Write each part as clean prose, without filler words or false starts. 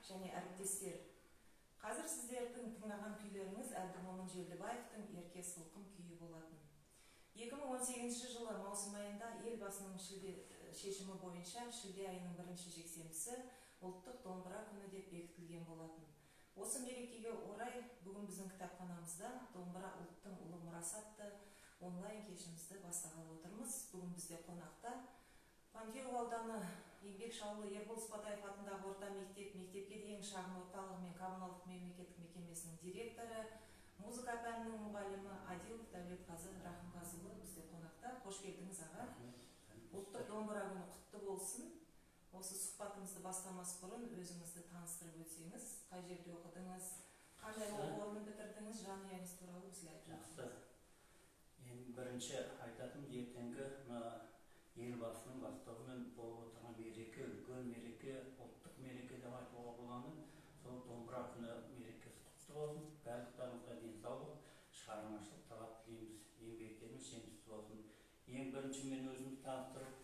Және әріптестер, қазір сіздердің тыңдаған күйлеріңіз Әбдімомын Желдібаевтың «Ерке сылқым» күйі болатын. 2018 жылы маусым айында Елбасының шілде шешімі бойынша шілде айының бірінші жексенбісі Ұлттық домбыра күні деп бекітілген болатын. Осы мерекеге орай бүгін біздің кітапханамызда «Домбыра – ұлттың ұлы мұрасы» атты онлайн кешімізді бастағалы отырмыз. Бүгін бізде қонақта Панфилов ауданы, Еңбекші ауылы, Ербол Сыпатаев атындағы орта мектеп, мектепке дейінгі шағын орталығы мен коммуналдық мемлекеттік мекемесінің директоры, музыка пәнінің мұғалімі Адилов Дәулетқазы Рахымғазыұлы бізде қонақта. Қош келдіңіз, аға! Ұлттық домбыра күні құтты болсын! Осы сұхбатымызды бастамас бұрын өзіңізді таныстырып өтсеңіз. Қай жерде оқыдыңыз, қандай оқу орнын бітірдіңіз, жанұяңыз туралы бізге айтып Жақсы. Ең бірінші айтатыным, ертеңгі мына Елбасының бастауымен болып отырған мереке, үлкен мереке, ұлттық мереке деп айтуға болады, сол Домбыра күні мерекесі құтты болсын! Барлықтарыңызға денсаулық, шығармашылық талап тілейміз, еңбектеріңіз жемісті болсын. Ең бірінші мен өзімді таныстырып,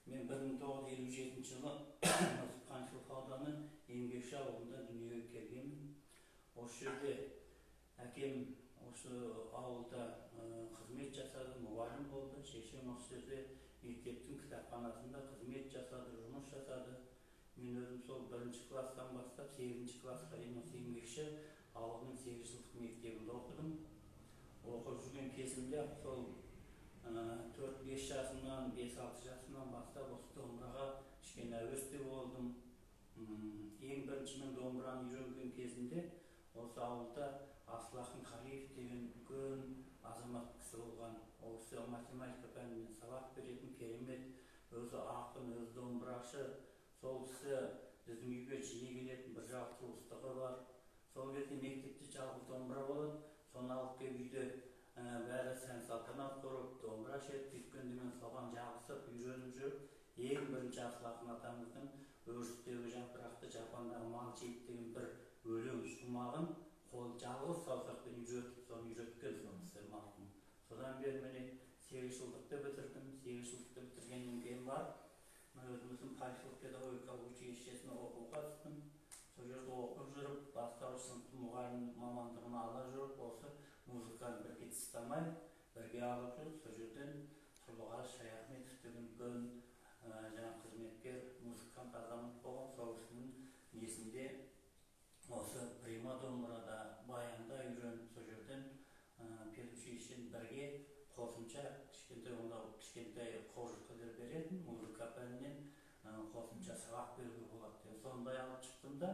мен 1957 жылы осы Панфилов ауданы, Еңбекші ауылында дүниеге келгенмін. Осы жерде әкем осы ауылда қызмет жасады, мұғалім болды. Шешем осы жерде мектептің кітапханасында қызмет жасады, жұмыс жасады. Мен өзім сол бірінші класстан бастап сегізінші классқа дейін осы Еңбекші ауылының 8 жылдық мектебінде оқыдым. Оқып жүрген кезімде, сол 4-5 жасымнан, 5-6 жасымнан бастап осы домбыраға кішкене әуес те болдым. Ең бірінші мен домбыраны үйренген кезімде осы ауылда Асылақын Қалиев деген үлкен азамат кісі болған. Ол кісі математика пәнінен сабақ беретін, керемет, өзі ақын, өзі домбырашы. Сол кісі біздің үйге жиі келетін, бір жағы туыстығы бар. Сол кезде мектепте жалғыз домбыра болады, соны алып келіп, үйде бәрі сән салтанат құрып, домбыра шертіп өйткенде, мен соған жабысып үйреніп жүріп, ең бірінші Асыл атамыздың «Өрістегі жапырақты жапандағы мал жейді» деген бір өлең шумағын қол жалғыз саусақпен үйретіп, соны үйреткен сол кісі марқұм. Содан бері, міне, 8 жылдықты бітірдім. 8 жылдықты бітіргеннен кейін барып мына өзіміздің Панфилов педагогикалық училищесіне оқуға түстім. Сол жерде оқып жүріп, бастауыш сыныптың мұғалім мамандығын ала жүріп, осы музыканы бірге тастамай, бірге алып жүріп, сол жерден Тұрлығаз Шаяхметов деген үлкен жаңағы қызметкер, музыкант азамат болған, сол кісінің несінде осы прима домбырада, баянда үйреніп, сол жерден педучилищені бірге қосымша кішкентай, онда кішкентай қожырқылар беретін, музыка пәнінен қосымша сабақ беруге болады деген, сондай алып шықтым да,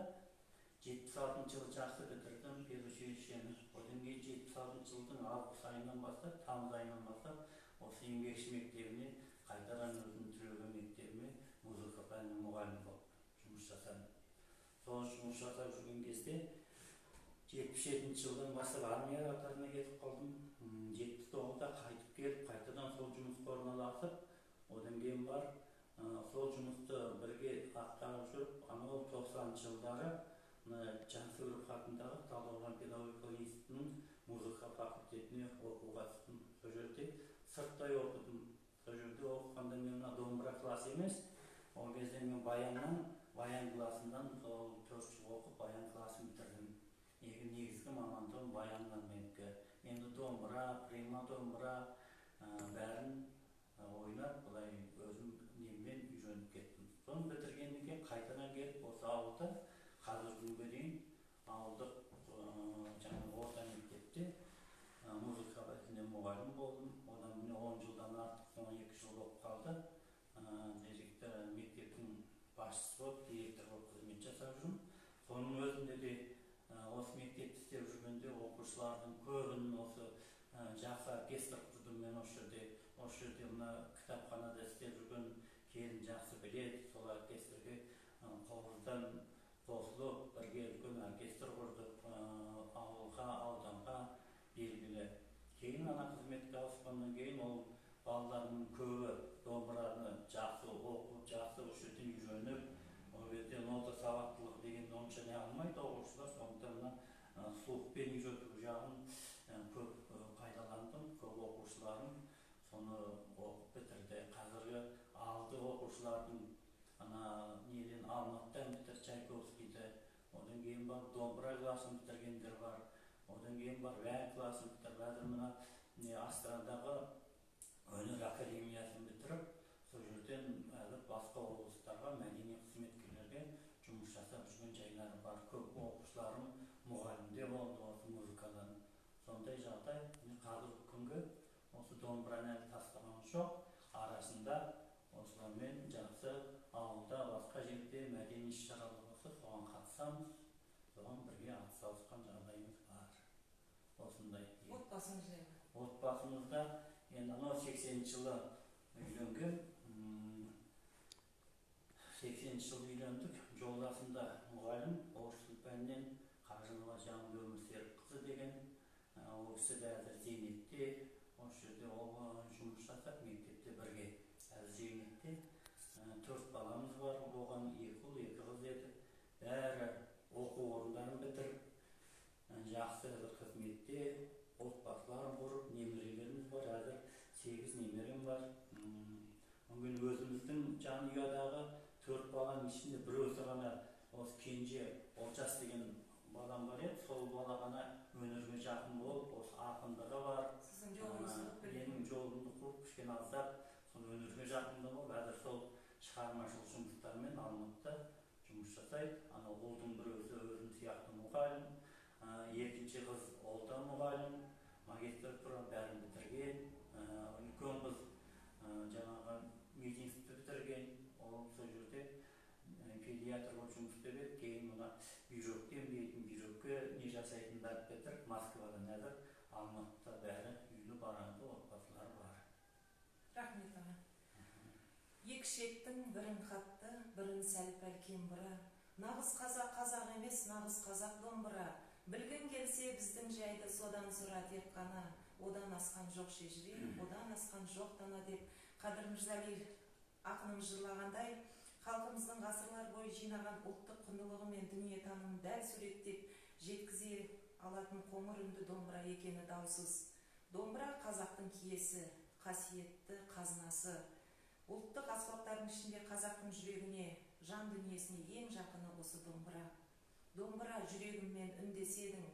76-жылы жақсы бітірдім педучилищені. Одан кейін 76-жылдың август айынан бастап, тамыз айынан бастап осы Еңбекші мектебіне қайтадан, өзімнің түлеген мектебіме музыка пәнінің мұғалімі болып жұмыс жасадым. Сол жұмыс жасап жүрген кезде 77-жылдан бастап армия қатарына кетіп қалдым. 79-да қайтып келіп, қайтадан сол жұмысқа орналасып, одан кейін барып сол жұмысты бірге атқарып жүріп, анау 90-жылдары мына Жансүгіров атындағы Талдықорған педагогикалық институтының музыка факультетіне оқуға түстім. Сол жерде сырттай оқыдым. Сол жерде оқығанда мен мына домбыра классы емес, ол кезде мен баяннан, баян классынан сол 4 жыл оқып, баян классын бітірдім. Негізгі мамандығым баяннан менікі. Енді домбыра, прима домбыра, бәрін ойнап, былай өзім неммен үйреніп кеттім. Соны бітіргеннен кейін қайтадан келіп, осы ауылда қазіргі күнге дейін ауылдық жаңағы орта мектепте музыка пәнінен мұғалім болдым. Одан міне 10 жылдан артық, 12 жыл болып қалды, директор, мектептің басшысы болып, директор болып қызмет жасап жүрмін. Соның өзінде де осы мектепте істеп жүргенде оқушылардың көбін осы жақсы оркестр құрдым мен осы жерде. Осы жерде мына кітапханада істеп жүрген келін жақсы біледі, сол оркестрге қобыздан қосылып, бірге үлкен оркестр құрдық, ауылға, ауданға белгілі. Кейін ана қызметке ауысқаннан кейін ол балалардың көбі домбыраны жақсы оқып, жақсы осы жерден үйреніп, ол кезде нота сауаттылығы дегенді онша не алмайды оқушылар, сондықтан мына слухпен үйрету жағын көп пайдаландым. Көп оқушыларым соны оқып бітірді. Қазіргі алды оқушылардың ана неден, Алматыдан бітірді, Чайковскийді. барып домбыра классын бітіргендер бар. Одан кейін барып ән классын бітіріп, қазір мына не Астанадағы өнер академиясын бітіріп, сол жерден әлі басқа облыстарға мәдени қызметкерлерге жұмыс жасап жүрген жайлары бар. Көп оқушыларым мұғалім де болды осы музыкадан. Сондай жағдай. Міне, қазіргі күнгі осы домбыраны әлі тастаған жоқ. Арасында осылармен жақсы ауылда, басқа жерде мәдени іс шаралар болса, соған қатысамыз, соған бірге атсалысқан жағдайымыз бар. Осындай. Отбасыңыз жайлы. Отбасымызда енді анау 80-жылы үйленген, 80-жылы үйлендік. Жолдасым да мұғалім, орыс тілі пәнінен, Қажынова Жаңыл Өмірсерікқызы деген. Ол кісі де әзір зейнетте, осы жерде ол жұмыс жасап, мектепте бірге әзір зейнетте. Төрт баламыз бар, оған екі ұл, екі қыз еді. Бәрі оқу орындарын бітіріп, жақсы әзір қызметте, отбасыларын құрып, немерелеріміз бар, әзір 8 немерем бар. Бүгін өзіміздің жанұядағы төрт баланың ішінде біреусі ғана, осы кенже Олжас деген балам бар еді, сол бала ғана өнерге жақын болып, осы ақындығы бар. Сіздің жолыңызды қуып келе. Менің жолымды қуып, кішкене аздап сол өнерге жақындау болып, әзір сол шығармашылық жұмыстармен Алматыда жұмыс жасайды. Анау ұлдың біреусі өзім сияқты мұғалім, екінші қыз ол да мұғалім, магистратура бәрін бітірген. Үлкен қыз жаңағы мединститутты бітірген, ол сол жерде педиатр болып жұмыс істеп еді, кейін мына бүйректі емдейтін, бүйрекке не жасайтын бәрін бітіріп, Москвадан, әзір Алматыда бәрі үйлі баранды отбасылары бар. Рахмет, аға. Екі шектің бірін қатты, бірін сәл пәл кем бұра. Нағыз қазақ қазақ емес, нағыз қазақ домбыра. Білгің келсе біздің жайды, содан сұра тек қана. Одан асқан жоқ шежіре, одан асқан жоқ дана деп Қадыр Мырзалиев ақынымыз жырлағандай, халқымыздың ғасырлар бойы жинаған ұлттық құндылығы мен дүниетанымын дәл суреттеп жеткізе алатын қоңыр үнді домбыра екені даусыз. Домбыра қазақтың киесі, қасиетті қазынасы. Ұлттық аспаптардың ішінде қазақтың жүрегіне, жан дүниесіне ең жақыны осы домбыра. Домбыра, жүрегіммен үндеседің,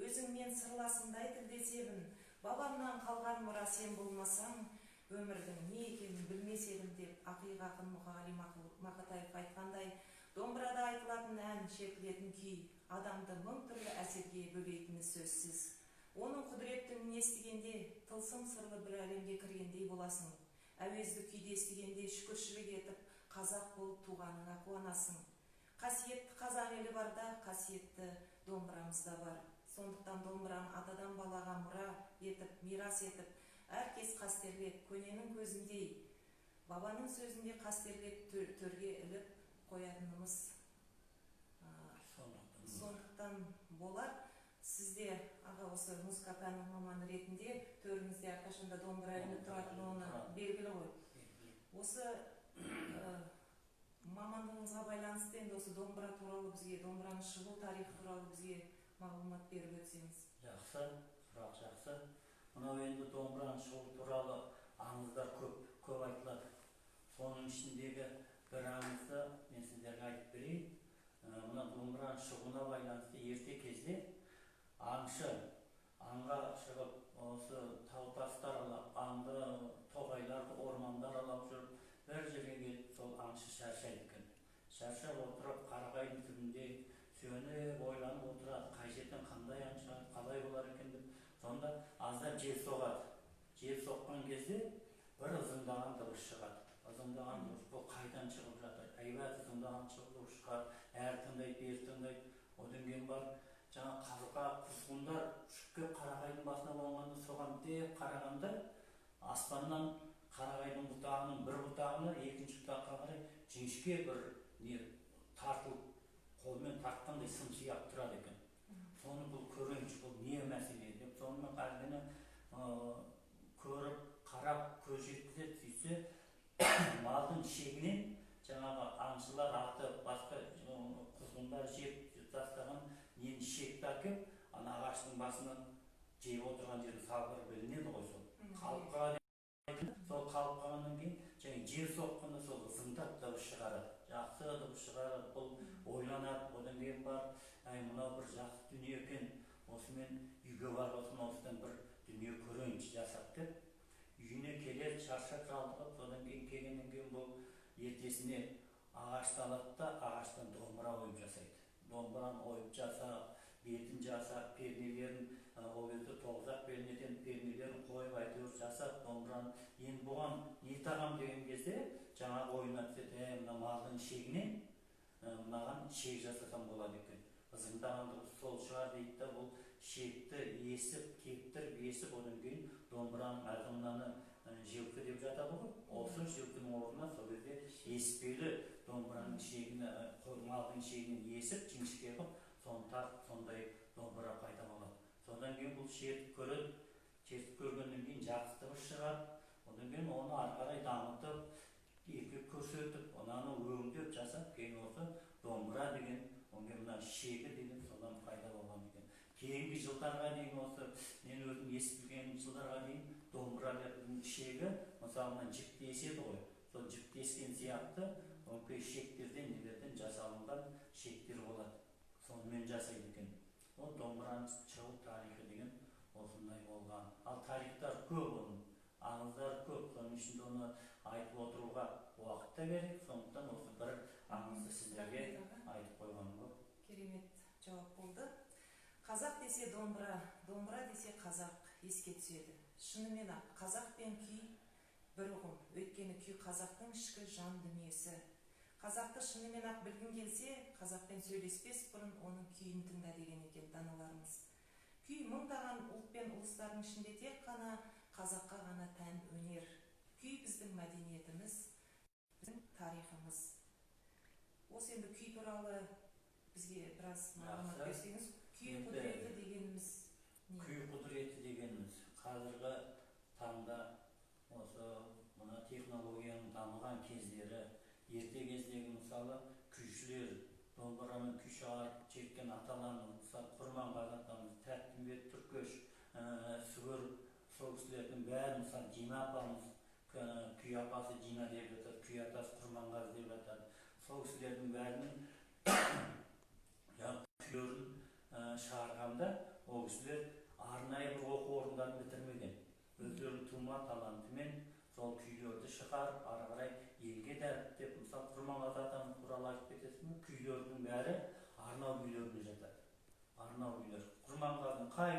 өзіңмен сырласымдай тілдесемін. Бабамнан қалған мұра сен болмасаң, өмірдің не екенін білмес едім деп ақиық ақын Мұқағали Мақатаев айтқандай, домбырада айтылатын ән, шертілетін күй адамды мың түрлі әсерге бөлейтіні сөзсіз. Оның құдіретті үнін естігенде тылсым сырлы бір әлемге кіргендей боласың. Әуезді күйді естігенде шүкіршілік етіп, қазақ болып туғаныңа қуанасың. Қасиетті қазақ елі барда қасиетті домбырамыз да бар. Сондықтан домбыраны атадан балаға мұра етіп, мирас етіп, әркез қастерлеп, көненің көзіндей, бабаның сөзінде қастерлеп төрге іліп қоятынымыз Сондықтан сондықтан болар. Сізде, аға, осы музыка пәнінің маманы ретінде төріңізде әрқашанда домбыра ілініп тұратыны оны белгілі ғой. Осы мамандығыңызға байланысты енді осы домбыра туралы бізге, домбыраның шығу тарихы туралы бізге мағлұмат беріп өтсеңіз. Жақсы сұрақ, жақсы. Мынау енді домбыраның шығу туралы аңыздар көп көп айтылады. Соның ішіндегі бір аңызды мен сіздерге айтып берейін. Мына домбыраның шығуына байланысты ерте кезде аңшы аңға шығып, осы тау тастар аралап, аңды, тоғайларды, орманды аралап жүріп, бір жерге келіп сол аңшы шаршайды екен. Шаршап отырып, қарағайдың түбінде сүйеніп, ойланып отырады, қай жерден қандай аң шығады, қалай болар екен деп. Сонда аздап жел соғады. Жел соққан кезде бір ызыңдаған дыбыс шығады. Ызыңдаған дыбыс бұл қайдан шығып жатыр? Әйбат ызыңдаған дыбыс шығады, әрі тыңдайды, бері тыңдайды. Одан кейін барып жаңа қазға, құзғындар ұшып келіп қарағайдың басына қонғанда, соған деп қарағанда, аспаннан қарағайдың бұтағының бір бұтағына екінші бұтаққа қарай жіңішке бір не тартылып, қолмен тартқандай сым сияқты тұрады екен. Соны бұл көрейінші, бұл не мәселе деп, сонымен әлгіні көріп, қарап, көз жеткізеді. Сөйтсе, малдың шегінен жаңағы аңшылар атып, басқа құзғындар жеп тастаған нені, шекті әкеліп, ана ағаштың басына жеп отырған жерде салбырап ілінеді ғой, сол қалып қалады екен. Сол қалып қалғаннан кейін және жел соққанда сол ызыңдап дыбыс шығарады. Жақсы дыбыс шығарады. Бұл ойланады, одан кейін барып, әй, мынау бір жақсы дүние екен, осымен үйге барып осыны осыдан бір дүние көрейінші жасап деп үйіне келеді, шаршап жалығып. Содан кейін келгеннен кейін бұл ертесіне ағашты алады да, ағаштан домбыра ойып жасайды. Домбыраны ойып жасап, бетін жасап, пернелерін, ол кезде тоғызақ пернеден пернелерін қойып, әйтеуір жасап домбыраны. Енді бұған не тағам деген кезде жаңағы ойына түседі: ә, мына малдың ішегінен мынаған ішек жасасам болады екен, ызыңдаған дыбыс сол шығар дейді да, бұл ішекті есіп, кептіріп есіп, одан кейін домбыраның әлгі мынаны желкі деп жатады ғой, осы желкінің орнына сол кезде еспелі домбыраның ішегіне, малдың ішегінен есіп, жіңішке қылып соны тартып, сондай домбыра пайда болады. Содан кейін бұл шертіп көреді. Шертіп көргеннен кейін жақсы дыбыс шығады. Одан кейін оны ары қарай дамытып, елге көрсетіп, ананы өңдеп жасап, кейін осы домбыра деген, одан кейін мына шегі деген содан пайда болған екен. Кейінгі жылдарға дейін, осы мен өзім естіп білген жылдарға дейін, домбыралардың шегі, мысалы, мына жіпті еседі ғой, сол жіпті ескен сияқты өңкей шектерден, нелерден жасалынған шектер болады, сонымен жасайды екен. Ол домбыраның шығу тарихы деген осындай болған. Ал тарихтар көп, оның аңыздары көп, соның ішінде оны айтып отыруға уақыт та керек. Сондықтан осы бір аңызды сіздерге Рахмет, аға. айтып қойғаным ғой. Керемет жауап болды. Қазақ десе домбыра, домбыра десе қазақ еске түседі. Шынымен ақ қазақ пен күй бір ұғым, өйткені күй қазақтың ішкі жан дүниесі. Қазақты шынымен ақ білгің келсе, қазақпен сөйлеспес бұрын оның күйін тыңда деген екен даналарымыз. Күй мыңдаған ұлт пен ұлыстардың ішінде тек қана қазаққа ғана тән өнер. Күй біздің мәдениетіміз, біздің тарихымыз. Осы енді күй туралы бізге біраз мағлұмат Жақсы. берсеңіз. Күй Енді құдіреті дегеніміз не? Күй құдіреті дегеніміз, қазіргі таңда осы мына технологияның дамыған кездері, ерте кездегі, мысалы, күйшілер, домбырамен күй шығарып шерткен аталарымыз, мысалы, Құрманғазы атамыз, Тәттімбет, Түркеш, Сүгір, сол кісілердің бәрі, мысалы, Дина апамыз, күй апасы Дина деп жатады, күй атасы Құрманғазы деп жатады. Сол кісілердің бәрінің жаңағы күйлерін шығарғанда, ол кісілер арнайы бір оқу орындарын бітірмеген, өздерінің тума талантымен сол күйлерді шығарып, ары қарай елге дәріптеп. Мысалы, Құрманғазы атамыз туралы айтып кетесің бе, күйлердің бәрі арнау күйлеріне жатады. Арнау күйлер, Құрманғазының қай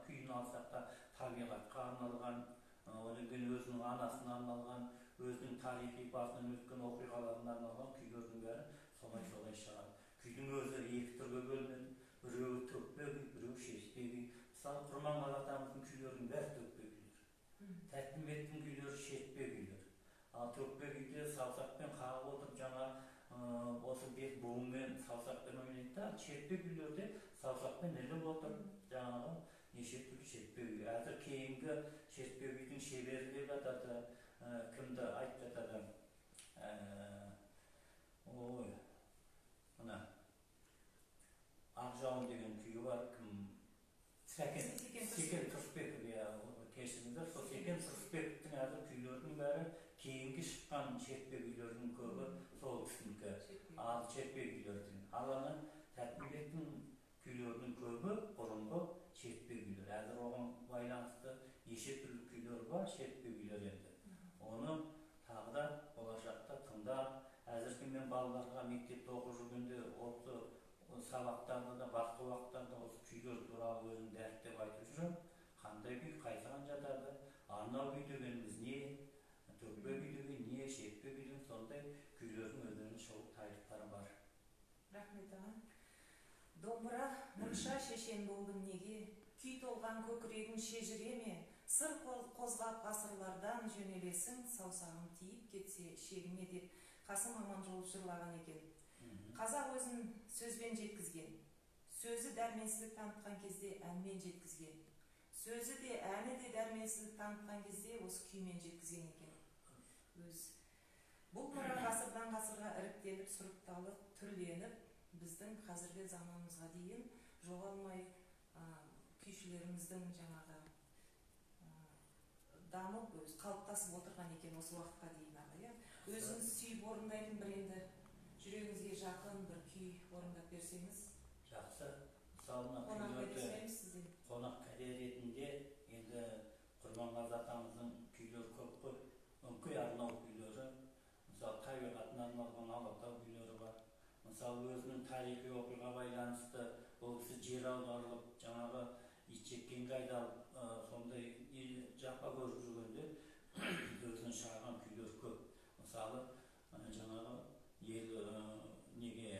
күйін алсақ та, табиғатқа арналған, одан кейін өзінің анасына арналған, өзінің тарихи басынан өткен оқиғаларына арналған күйлердің бәрі солай солай шығады. Күйдің өзі екі түрге бөлінеді: біреуі төкпе күй, біреуі шертпе күй. Мысалы, Құрманғазы атамыздың күйлерінің бәрі төкпе күйлер, Тәттімбеттің күйлері шертпе күйлер. Ал төкпе күйде саусақпен қағып отырып, жаңа осы бет буынмен, саусақпен ойнайды да, шертпе күйлерде саусақпен іліп отырып, жаңағы неше түрлі шертпе күй. Әзір кейінгі шертпе күйдің шебері деп жатады, кімді айтып жатады, ой, мына Ақ жауын деген күйі бар, кім, Сәкен. Секен. Секен Тұрысбеков, иә, кешіріңіздер. Сол Секен Тұрысбековтің әзір күйлерінің бәрі, кейінгі шыққан шертпе күйлердің көбі сол кісінікі. Ал шертпе күйлердің, ал ана Тәттімбеттің күйлерінің көбі бұрынғы шертпе күйлер. Әзір оған байланысты неше түрлі күйлер бар, шертпе күйлер. Енді оны тағы да болашақта тыңдап, әзіргі мен балаларға мектепте оқып жүргенде осы сабақтарда да, басқа уақыттарда осы күйлер туралы өзім дәріптеп айтып жүремін: қандай күй қайсыған жатады, арнау күй дегеніміз не, төкпе күй деген не, шертпе күй деген, сондай күйлердің өздерінің шығу тарихтары бар. Рахмет, аға. Домбыра, мұнша шешен болдың неге? Күй толған көкірегің шежіре ме? Сыр қозғап ғасырлардан жөнелесің, саусағың тиіп кетсе шегіңе деп Қасым Аманжолов жырлаған екен. Қазақ өзін сөзбен жеткізген, сөзі дәрменсіздік танытқан кезде әнмен жеткізген, сөзі де, әні де дәрменсіздік танытқан кезде осы күймен жеткізген екен. Өз бұл мұра ғасырдан ғасырға іріктеліп, сұрыпталып, түрленіп, біздің қазіргі заманымызға дейін жоғалмай, күйшілеріміздің жаңағы дамып, өзі қалыптасып отырған екен осы уақытқа дейін, аға, иә. Өзіңіз сүйіп орындайтын бір енді Жүрегіңізге жақын бір күй орындап берсеңіз. Жақсы. Мысалы, мына Қонақ күйлерді берсеңіз сізден. Қонақ кәде ретінде енді Құрманғазы атамыздың күйлері көп қой. Өңкей арнау күйлері, мысалы, табиғатына арналған Алатау күйлері бар. Мысалы, өзінің тарихи оқиға байланысты ол кісі жер аударылып, жаңағы итжеккенге айдалып, сондай жапа көріп жүргенде өзінің шығарған күйлері көп. Мысалы, жаңағы ел неге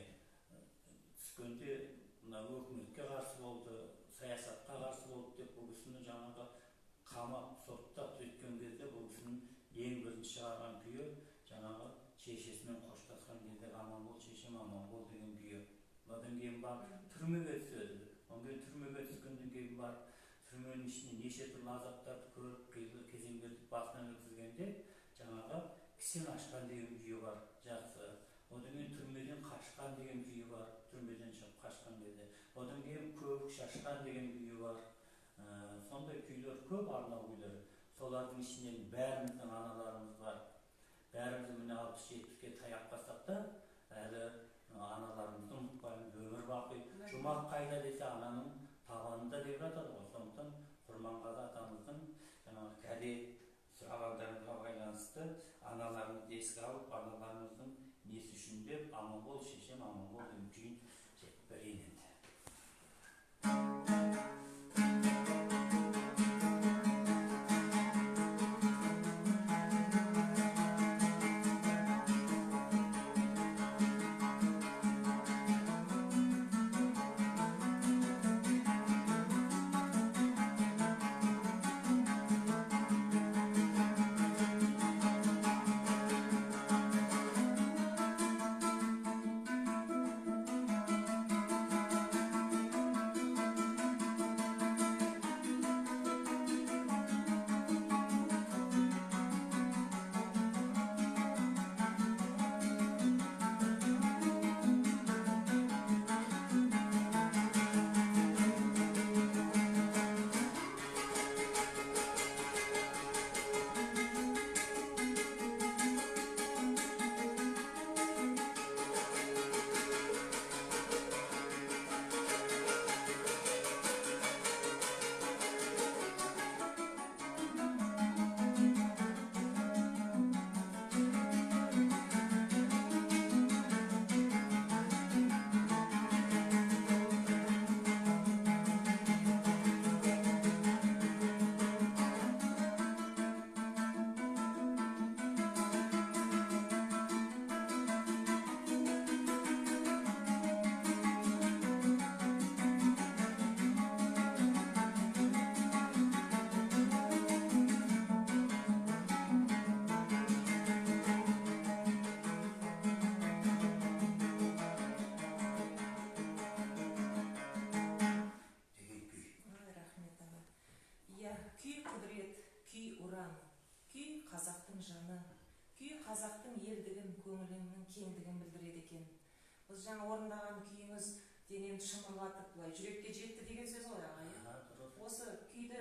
түскенде мына өкіметке қарсы болды, саясатқа қарсы болды деп бұл кісіні жаңағы қамап, соттап сөйткен кезде бұл кісінің ең бірінші шығарған күйі жаңағы шешесімен қоштасқан кезде аман бол шешем, аман бол деген күйі. Одан кейін барып түрмеге түседі. Одан кейін түрмеге түскеннен кейін барып түрменің ішінде неше түрлі азаптарды көріп, қилы кезеңдерді басынан өткізгенде жаңағы кісен ашқан деген күйі бар, жақсы. Одан кейін түрмеден қашқан деген күйі бар, түрмеден шығып қашқан кезде. Одан кейін көбік шашқан деген күйі бар. Сондай күйлер көп, арнау күйлері. Солардың ішінен бәріміздің аналарымыз бар. Бәріміз міне 60-70-ке таяп қалсақ та әлі аналарымызды ұмытпаймыз. Өмір бақи жұмақ қайда десе ананың табанында деп жатады ғой. Сондықтан Құрманғазы атамыздың жаңағы кәде сұрағандарымызға байланысты аналарымызды еске алып, аналарымыздың несі үшін деп аман бол шешем, аман бол деген күйін жетіп берейін енді. Қазақтың жаны, күй қазақтың елдігін, көңілінің кеңдігін білдіреді екен. Осы жаңа орындаған күйіңіз денемді шымырлатып, былай жүрекке жетті деген сөз ғой, аға, иә? Осы күйді,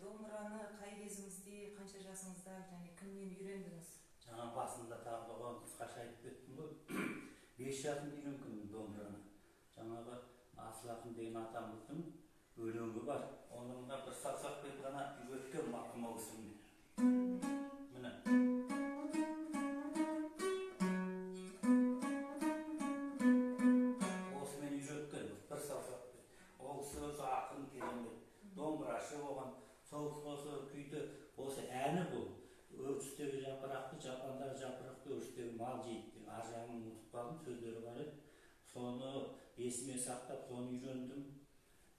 домбыраны қай кезіңізде, қанша жасыңызда және кімнен үйрендіңіз? Жаңа басында тағы да оған қысқаша айтып кеттім ғой. 5 жасымда үйренгенмін домбыраны. Жаңағы Асыл ақын деген атамыздың өлеңі бар. Оны мына бір саусақпен ғана үйреткен марқұм ол кісінің. Міне. Осымен үйреткен бір саусақпен. Ол кісі өзі ақын керемет, домбырашы болған. Сол осы күйді, осы әні бұл. Өрістегі жапырақты, жапандағы жапырақты өрістегі мал жейді деген. Ар жағын ұмытып қалдым, сөздері бар еді. Соны есіме сақтап, соны үйрендім.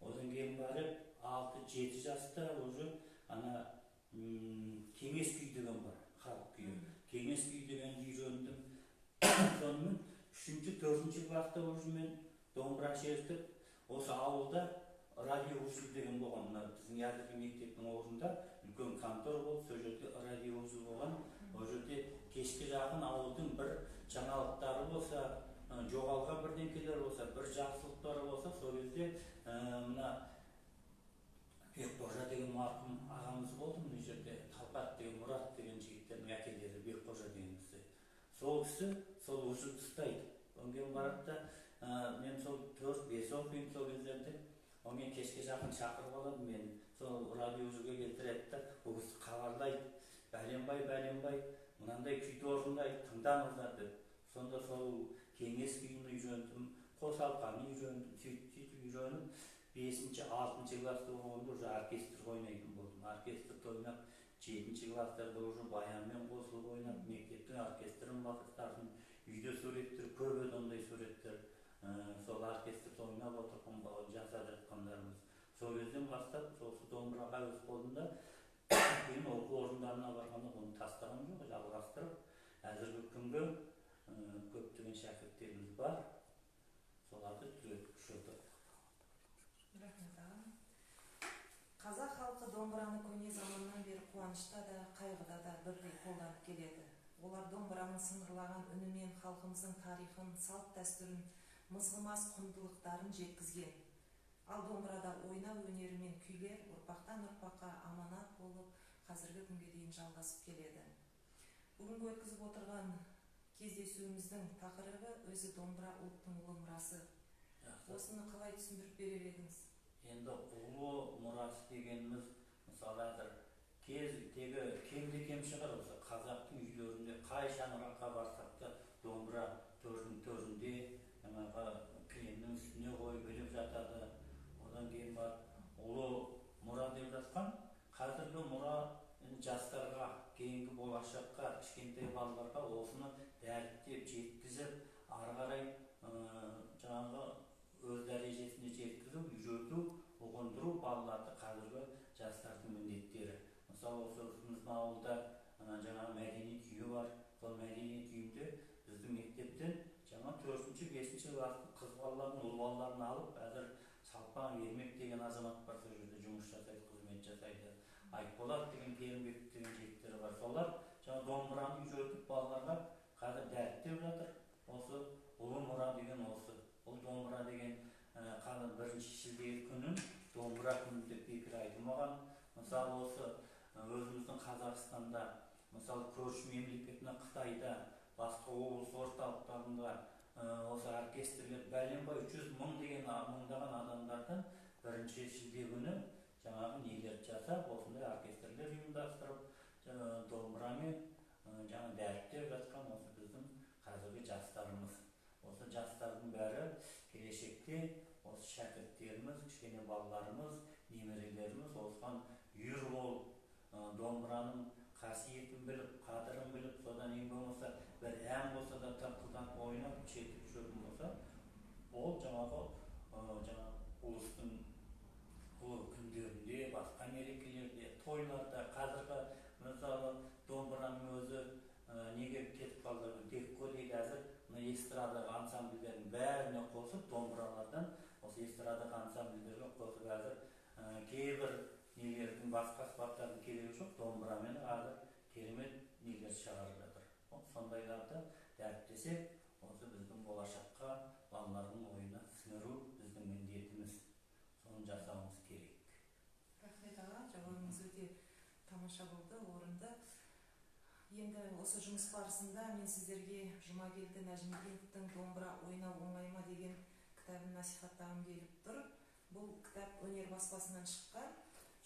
Одан кейін барып 6-7 жаста уже ана кеңес күй деген бар, халық күйі. Кеңес күй дегенді үйрендім. Сонымен 3-4 класста уже мен домбыра шертіп, осы ауылда радиоузел деген болған. Мына біздің қазіргі мектептің орнында үлкен контор болып, сол жерде радиоузел болған. Ол жерде кешкі жақын ауылдың бір жаңалықтары болса, жоғалған бірдеңкелер болса, бір жақсылықтары болса, сол кезде мына Бекқожа деген марқұм ағамыз болды мына жерде, Талғат деген, Мұрат деген жігіттердің әкелері Бекқожа деген кісі. Сол кісі Сол ұжымды ұстайды. Одан кейін барады да, мен сол 4-5 оқимын сол кездерде. Одан кейін кешке жақын шақырып алады мені. Сол радиоузелге келтіреді да, ол кісі хабарлайды. Бәленбай, бәленбай, мынандай күйді орындайды, тыңдаңыздар деп. Сонда сол кеңес күйін үйрендім, қосалқаны үйрендім, сөйтіп үйреніп, 5-ші, 6-шы класста оқығанда уже оркестрге ойнайтын болдым. Оркестрде ойнап, 7-ші класстарда уже баянмен қосылып ойнап, мектептің оркестрін бастардым. Үйде суреттер көп еді, ондай суреттер. Сол оркестрде ойнап отырған, жасап жатқандарымыз. Сол кезден бастап осы домбыраға әуес болдым да, кейін оқу орындарына барғанда оны тастаған жоқ, жалғастырып, әзіргі күнгі көптеген шәкірттеріміз бар, соларды түзетіп жүрдік. Рахмет, аға. Қазақ халқы домбыраны көне заманнан бері қуанышта да, қайғыда да бірдей қолданып келеді. Олар домбыраның сыңғырлаған үнімен халқымыздың тарихын, салт дәстүрін, мызғымас құндылықтарын жеткізген. Ал домбырада ойнау өнері мен күйлер ұрпақтан ұрпаққа аманат болып, қазіргі күнге дейін жалғасып келеді. Бүгінгі өткізіп отырған кездесуіміздің тақырыбы өзі домбыра — ұлттың ұлы мұрасы. Осыны қалай түсіндіріп берер едіңіз? Енді ұлы мұрасы дегеніміз, мысалы, әзір кез тегі кемде кем шығар, осы қазақтың үйлерінде қай шаңыраққа барсақ та, домбыра төрдің төрінде, жаңағы кілемнің үстіне қойып іліп жатады. Одан кейін барып ұлы мұра деп жатқан қазіргі мұра енді жастарға, кейінгі болашаққа, кішкентай балаларға осыны дәріптеп жеткізіп, ары қарай жаңағы өз дәрежесіне жеткізу, үйрету, ұғындыру балаларды қазіргі жастардың міндеттері. Мысалы, осы біздің ауылда жаңағы мәдениет үйі бар. Сол мәдениет үйінде біздің мектептен жаңа 4-ші, 5-ші класстың қыз балаларын, ұл балаларын алып, әзір Салпан Ермек деген азамат бар, сол жерде жұмыс жасайды, қызмет жасайды. Айтболат деген, Керімбек деген жігіттер бар. Солар жаңа домбыраны үйретіп, балаларға қазір дәріптеп жатыр. Осы ұлы мұра деген осы. Бұл домбыра деген қазір 1 шілде күнін домбыра күні деп бекер айтылмаған. Мысалы, осы өзіміздің Қазақстанда, мысалы, көрші мемлекет мына Қытайда, басқа облыс орталықтарында осы оркестрлер бәленбай 100 000 деген мыңдаған адамдардан 1 шілде күні жаңағы нелер жасап, осындай оркестрлер ұйымдастырып, домбырамен жаңа дәріптеп жатқан осы біздің қазіргі жастарымыз. Осы жастардың бәрі келешекте осы шәкірттеріміз, кішкене балаларымыз, немерелеріміз осыған үйір болып, домбыраның қасиетін біліп, қадірін біліп, содан ең болмаса бір ән болса да тырқылдатып ойнап, шертіп жүретін болса, ол жаңағы жаңағы ұлыстың ұлы күндерінде, басқа мерекелерде, тойларда. Қазіргі, мысалы, домбыраның өзі неге кетіп қалды, декко дейді. Әзір мына эстрада ансамбльдердің бәріне қосып, домбыралардан осы эстрадалық ансамбльдерге қосып, әзір кейбір нелердің, басқа аспаптардың керегі жоқ, домбырамен қазір керемет нелер шығарып жатыр. Сондайларды дәріптесек, осы біздің болашаққа, балалардың ойына сіңіру біздің міндетіміз, соны жасауымыз керек. Рахмет, аға, жауабыңыз өте тамаша болды, орынды. Енді осы жұмыс барысында мен сіздерге Жұмагелді Нәжімеденовтің «Домбыра ойнау оңай ма» деген кітабын насихаттағым келіп тұр. Бұл кітап Өнер баспасынан шыққан,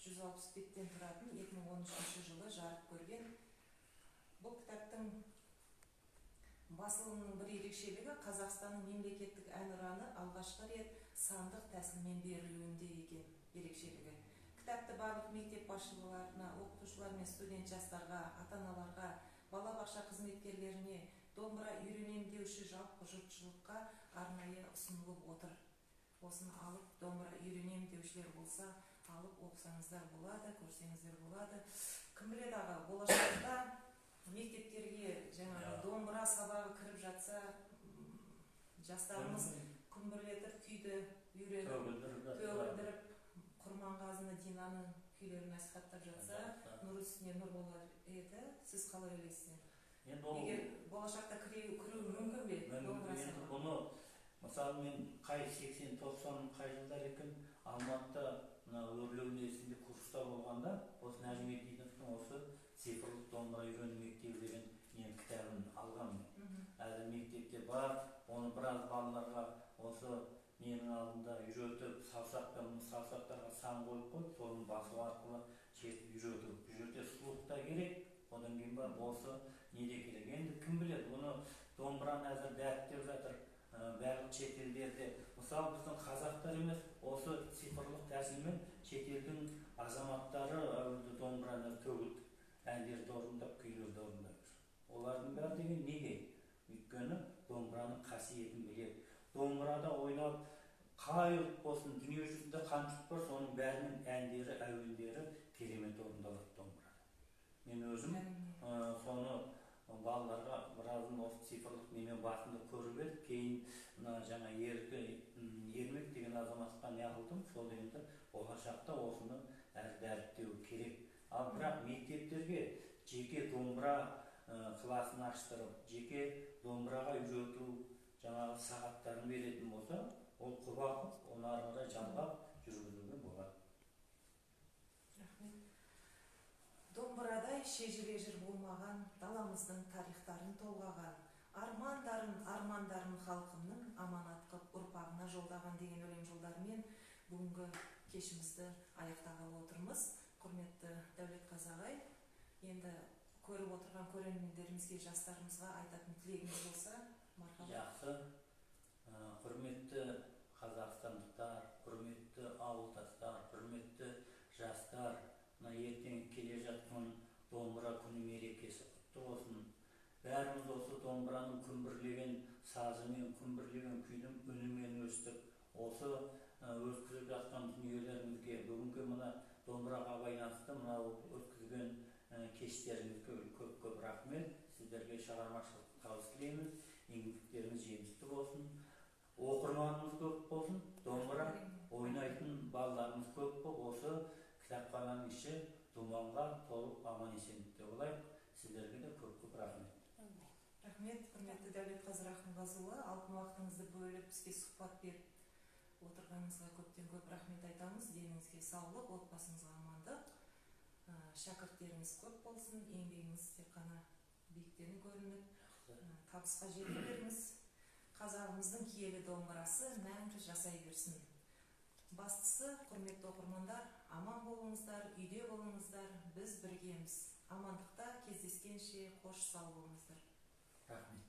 160 беттен тұратын, 2013 жылы жарық көрген. Бұл кітаптың, басылымның бір ерекшелігі — Қазақстанның мемлекеттік әнұраны алғашқы рет сандық тәсілмен берілуінде екен ерекшелігі. Кітапты барлық мектеп басшыларына, оқытушылар мен студент жастарға, ата аналарға, балабақша қызметкерлеріне, домбыра үйренемін деуші жалпы жұртшылыққа арнайы ұсынылып отыр. Осыны алып, домбыра үйренемін деушілер болса, алып оқысаңыздар болады, көрсеңіздер болады. Кім біледі, аға, болашақта мектептерге жаңағы домбыра сабағы кіріп жатса, жастарымыз күмбірлетіп күйді үйреніп, төгілдіріп жатса, төгілдіріп Құрманғазыны, Динаның күйлерін насихаттап жатса, нұр үстіне нұр болар еді. Сіз қалай ойлайсыз енді? Енді ол Егер болашақта кіруі мүмкін бе домбыра енді сабағы? Бұны, мысалы, мен қай 80-90 қай жылдар екен, Алматыда мына Өрлеу несінде курста болғанда, осы Нәжімеденовтің осы «Цифрлық домбыра үйрену мектебі» деген нені, кітабын алғанмын. Әлі мектепте бар, оны біраз балаларға осы менің алдымда үйретіп, саусақтан саусақтарға сан қойып қойып, соны басу арқылы шертіп үйрету. Бұл жерде слух та керек, одан кейін барып осы не де керек. Енді кім біледі, бұны домбыраны әзір дәріптеп жатыр барлық шетелдерде. Мысалы, біздің қазақтар емес, осы цифрлық тәсілмен шетелдің азаматтары әуелде домбыраны төгілді, әндерді орындап, күйлерді орындап жүр. Олардың бәрі деген неге? Өйткені домбыраның қасиетін біледі. Домбырада ойнап, қай ұлт болсын, дүние жүзінде қанша ұлт бар, соның бәрінің әндері, әуендері керемет орындалады домбырада. Мен өзім соны балаларға біразын осы цифрлық немен басында көріп едік, кейін мына жаңа Еркі Ермек деген азаматқа не қылдым, сол енді болашақта осыны әрі дәріптеу керек. Ал бірақ мектептерге жеке домбыра класын аштырып, жеке домбыраға үйрету жаңағы сағаттарын беретін болса, ол құба құп, оны ары қарай жалғап жүргізуге болады. Рахмет. Домбырадай шежіре жыр болмаған, даламыздың тарихтарын толғаған, армандарын, армандарын халқымның аманат қып ұрпағына жолдаған деген өлең жолдарымен бүгінгі кешімізді аяқтағалы отырмыз. Құрметті Дәулетқазы ағай, енді көріп отырған көрермендерімізге, жастарымызға айтатын тілегіңіз болса, мархабат. Жақсы. Құрметті қазақстандықтар, құрметті ауылдастар, құрметті жастар, мына ертең келе жатқан домбыра күні мерекесі құтты болсын. Бәріміз осы домбыраның күмбірлеген сазымен, күмбірлеген күйдің үнімен өстік. Осы өткізіп жатқан дүниелеріңізге, бүгінгі мына домбыраға байланысты мынау өткізген кештеріңізге көп көп рахмет. Сіздерге шығармашылық табыс тілейміз, еңбектеріңіз жемісті болсын, оқырманымыз көп болсын, домбыра ойнайтын балаларымыз көп болып, осы кітапхананың іші думанға толып, аман есен деп болайық. Сіздерге де көп көп рахмет. Рахмет, құрметті Дәулетқазы Рахымғазыұлы, алтын уақытыңызды бөліп, бізге сұхбат беріп отырғаныңызға көптен көп рахмет айтамыз. Деніңізге саулық, отбасыңызға амандық, шәкірттеріңіз көп болсын, еңбегіңіз тек қана биіктен көрініп, табысқа жете беріңіз. Қазағымыздың киелі домбырасы мәңгі жасай берсін. Бастысы, құрметті оқырмандар, аман болыңыздар, үйде болыңыздар, біз біргеміз. Амандықта кездескенше, қош сау болыңыздар. Рахмет.